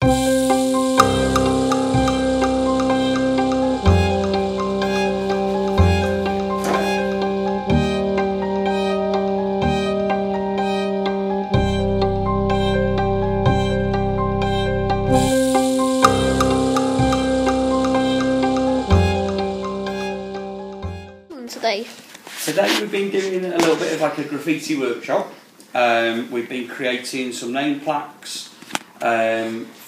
Today? Today we've been doing a little bit of like a graffiti workshop. We've been creating some name plaques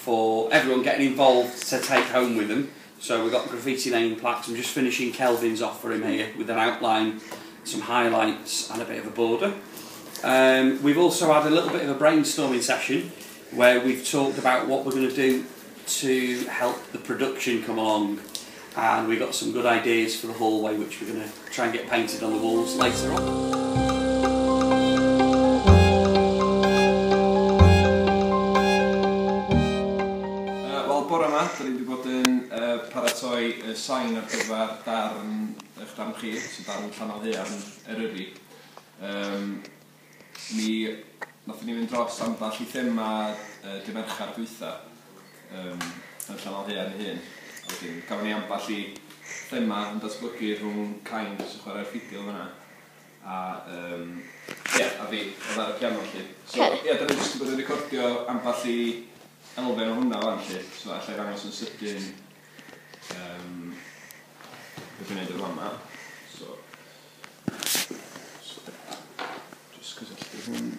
for everyone getting involved to take home with them. So we've got graffiti name plaques. I'm just finishing Kelvin's off for him here with an outline, some highlights and a bit of a border. We've also had a little bit of a brainstorming session where we've talked about what we're going to do to help the production come along. And we got some good ideas for the hallway, which we're going to try and get painted on the walls later on. Wel, bore yma, da ni wedi bod yn paratoi y sain ar gyfer darn eich darn chi, so darn Llanaelhaearn Eryri. Mi nathon ni fynd dros ambell i thema dy Mercher dwytha yn Llanaelhaearn ei hun. Wedyn, gafon ni ambell i thema yn datblygu rhwng Cain sy'n chwarae'r ffidil fan'na a ie, a fi, oedd ar y piano 'lly. So ie, da ni jyst wedi bod yn recordio ambell i elfen o hwnna wan 'lly. So alla i ddangos yn sydyn be dwi'n neud yn fama. So, so jyst cysylltu hwn.